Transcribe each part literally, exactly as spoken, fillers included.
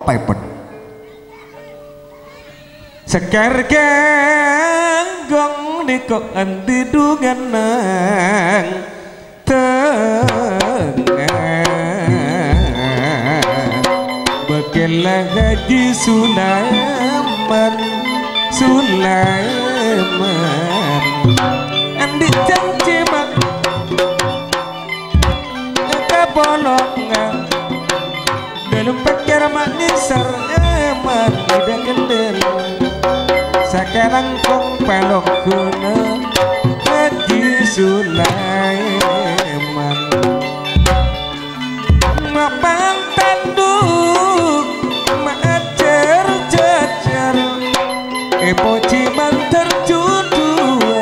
Paèpon. Sekar Genggong nèko andi' dhungan nang tengnga. Bâkèlla Haji Sulaiman, Sulaiman. Andi' janji, Mak. Kapolongan. Dâlem pèkkèr ma' nèser èman bidhâ kendel. Sakalangkong palogguna Haji Sulaiman. Ma' pantandhu, ma' ajhâr-jhâjhâr, èpojhi mandhâr jhudhuwâ.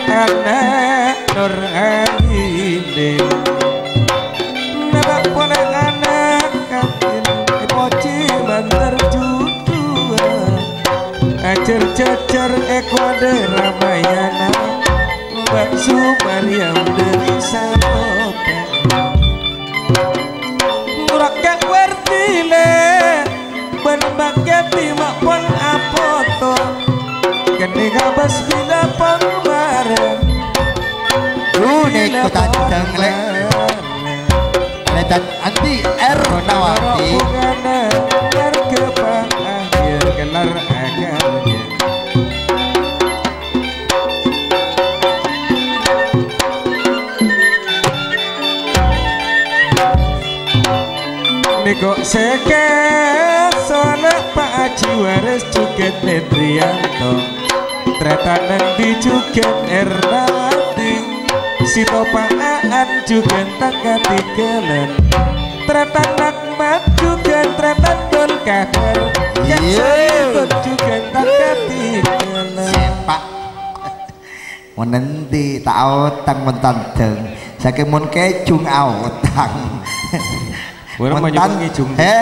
Ana' Nur Aini. Napa polè ana' kantin èpojhi mandhâr jhudhuwâ. Ajhâr-jhâjhâr è Kowadâ Ramayana, Mbak Sumaryam dâri Saropa. Nguraka Wardile, bân Mbak Keti ma' pon apoto. Kennèng abâs bilâ pon marèn. Unik kotandang, lè'. Lè' tan Andi Ernawati. Bungana harga pa akhir kelar akan. Nèko sè kèsona Pa' Aji Waris jhughân Endriyanto. Trètan Andi jhughân Ernawati. Sito Pa' Aan jhughân tang katinggalan. Trètan Akmat jhughân trètan Dul Kader. Kèng Iya. Saèngghun jhughân tang katinggalan. Sepak. Mon endi ta' aotang mon tandheng, sakèng mon kèjung aotang. Bârâng Mon ma' nyoba tan-, ngèjung. He?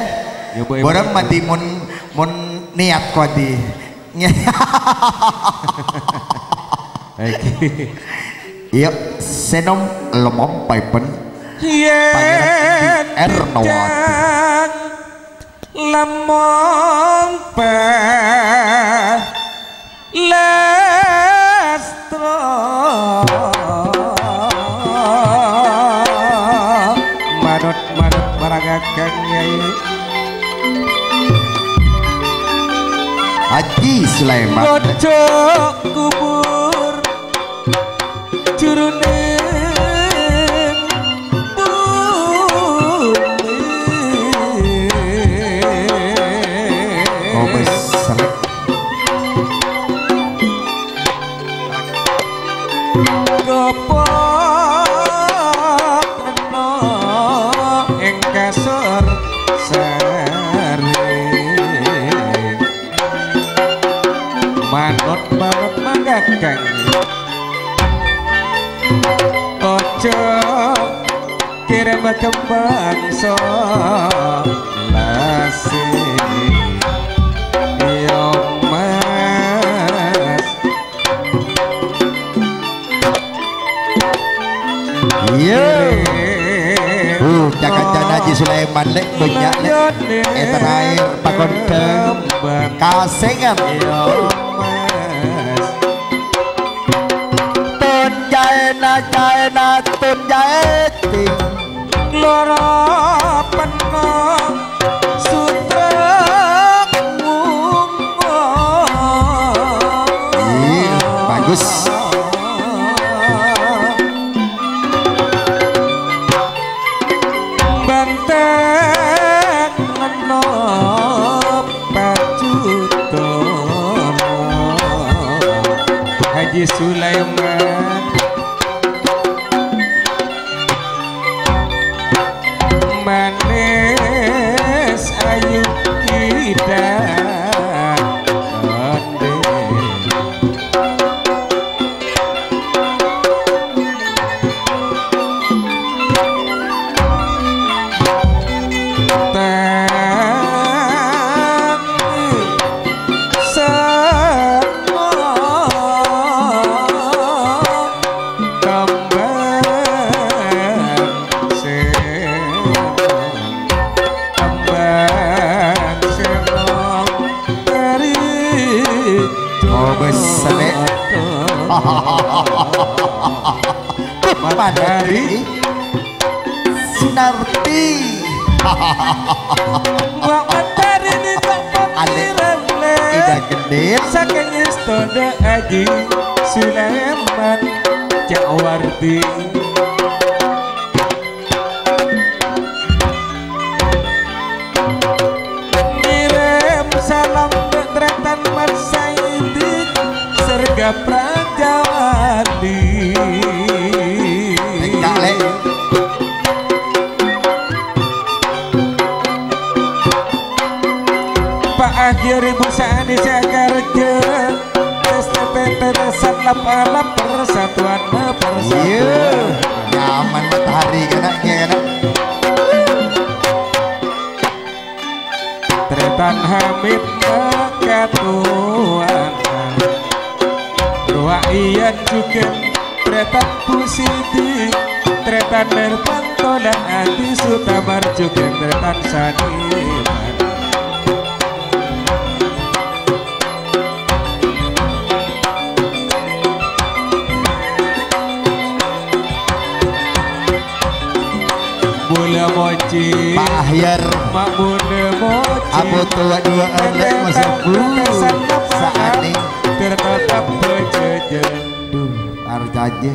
Nyoba Bârâng emang mati mon, mon niat kodi. Oke. Iya, senom lomom paipen. Yen Pangeran Ernawati. Jang lamong pa Lastro. Manut, manut marangakang, Yai. Haji Sulaiman. Pojok kubur juruneng bumi. Oh, wis, selek. Gopokno ing kasur sari. Manut, manut manggagang. Ojo kirim kembang solasi, yo Mas. Iya. Kirim Uh, cakacan Haji Sulaiman, lek, banyak, lek. Mayone Eh, terakhir, Pak Kondang. Kembang. Kasengan. Yo Mas. Tun jaena, jaena, tun jaeting. Loro penno sutra wungo. Iya, bagus. Banteng menno pajutono. Haji Sulaiman. Manis ayu indah. Bes, Sale. Matahari. Sunarti. Wa matahari ni tak Ale. Ida Gendil. Saking istana Haji Sulaiman Jawardi. Ngirim salam dâ' tarètan Mat Saidi, Sergap Rajawali. Enggak, Lè'. Pak Akhir Ibu Sani Jakarta. S T P P P Satlam Alam Persatuan, Persatuan. Iya, nyaman matahari kena, kena. Tretan Hamid Makatuan. Rowa Ian juga Tretan Pusiti. Tretan Nirpantona Adi Sutamar juga Tretan Saniman. Mula moji. Pak Ahyar. Mak mula moji. Abu tua dua anak masuk bu. Saat ini. Tertatap berjejer. Duh, arjaje.